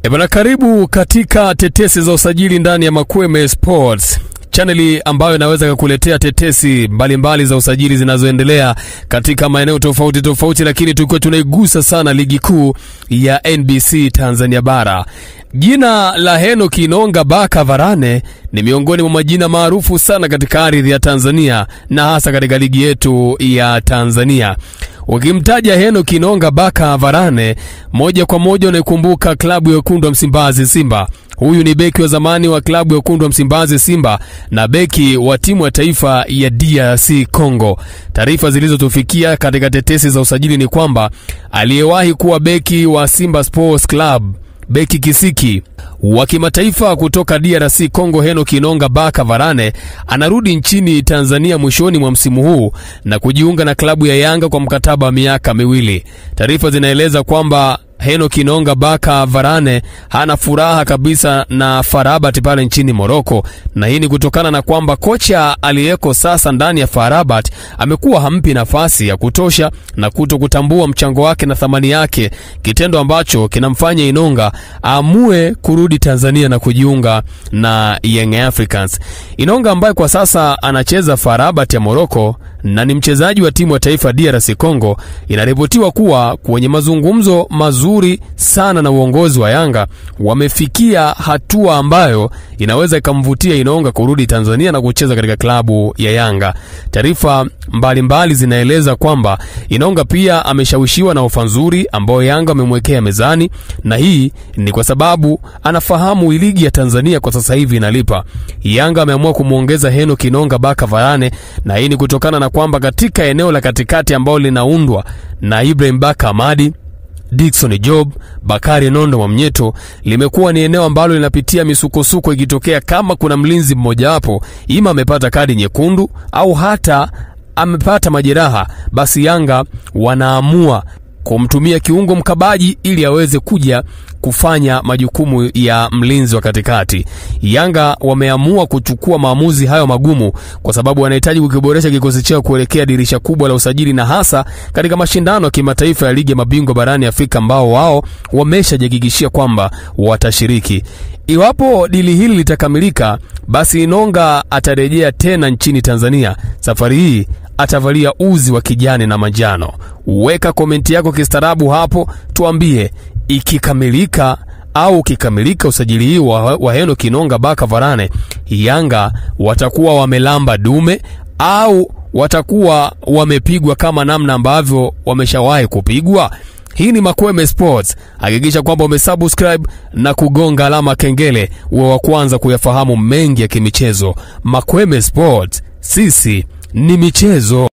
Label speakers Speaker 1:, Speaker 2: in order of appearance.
Speaker 1: Ebana, karibu katika tetesi za usajili ndani ya Makweme Sports, chaneli ambayo inaweza kukuletea tetesi mbalimbali za usajili zinazoendelea katika maeneo tofauti tofauti, lakini tukiwa tunaigusa sana ligi kuu ya NBC Tanzania Bara. Jina la Henock Inonga Baka Varane ni miongoni mwa majina maarufu sana katika ardhi ya Tanzania na hasa katika ligi yetu ya Tanzania. Ukimtaja Henock Inonga Baka Varane, moja kwa moja unaikumbuka klabu ya Wekundu wa Msimbazi Simba. Huyu ni beki wa zamani wa klabu ya Wekundu wa Msimbazi Simba na beki wa timu ya taifa ya DRC Congo. Taarifa zilizotufikia katika tetesi za usajili ni kwamba aliyewahi kuwa beki wa Simba Sports Club, beki kisiki wa kimataifa kutoka DRC Congo, Henock Inonga Baka Varane anarudi nchini Tanzania mwishoni mwa msimu huu na kujiunga na klabu ya Yanga kwa mkataba wa miaka miwili. Taarifa zinaeleza kwamba Henock Inonga Baka Varane hana furaha kabisa na FAR Rabat pale nchini Morocco, na hii ni kutokana na kwamba kocha aliyeko sasa ndani ya FAR Rabat amekuwa hampi nafasi ya kutosha na kutokutambua mchango wake na thamani yake, kitendo ambacho kinamfanya Inonga aamue kurudi Tanzania na kujiunga na Young Africans. Inonga ambaye kwa sasa anacheza FAR Rabat ya Morocco na ni mchezaji wa timu ya taifa DRC Congo, inaripotiwa kuwa kwenye mazungumzo mazuri sana na uongozi wa Yanga wamefikia hatua ambayo inaweza ikamvutia Inonga kurudi Tanzania na kucheza katika klabu ya Yanga. Taarifa mbalimbali zinaeleza kwamba Inonga pia ameshawishiwa na ofa nzuri ambayo Yanga amemwekea mezani, na hii ni kwa sababu anafahamu ligi ya Tanzania kwa sasa hivi inalipa. Yanga ameamua kumuongeza Henock Inonga Baka Varane, na hii ni kutokana na kwamba katika eneo la katikati ambalo linaundwa na Ibrahim Baka Amadi, Dickson Job, Bakari Nondo Mwamnyeto, limekuwa ni eneo ambalo linapitia misukosuko ikitokea kama kuna mlinzi mmoja wapo ima amepata kadi nyekundu au hata amepata majeraha, basi Yanga wanaamua kumtumia kiungo mkabaji ili aweze kuja kufanya majukumu ya mlinzi wa katikati. Yanga wameamua kuchukua maamuzi hayo magumu kwa sababu wanahitaji kukiboresha kikosi chao kuelekea dirisha kubwa la usajili na hasa katika mashindano ya kimataifa ya ligi ya mabingwa barani Afrika ambao wao wameshajihakikishia kwamba watashiriki. Iwapo dili hili litakamilika, basi Inonga atarejea tena nchini Tanzania. Safari hii atavalia uzi wa kijani na manjano. Weka komenti yako kistaarabu hapo, tuambie ikikamilika au ukikamilika usajili huu wa Henock Inonga Baka Varane, Yanga watakuwa wamelamba dume au watakuwa wamepigwa kama namna ambavyo wameshawahi kupigwa? Hii ni Makweme Sports. Hakikisha kwamba umesubscribe na kugonga alama kengele uwe wa kwanza kuyafahamu mengi ya kimichezo. Makweme Sports, sisi ni michezo.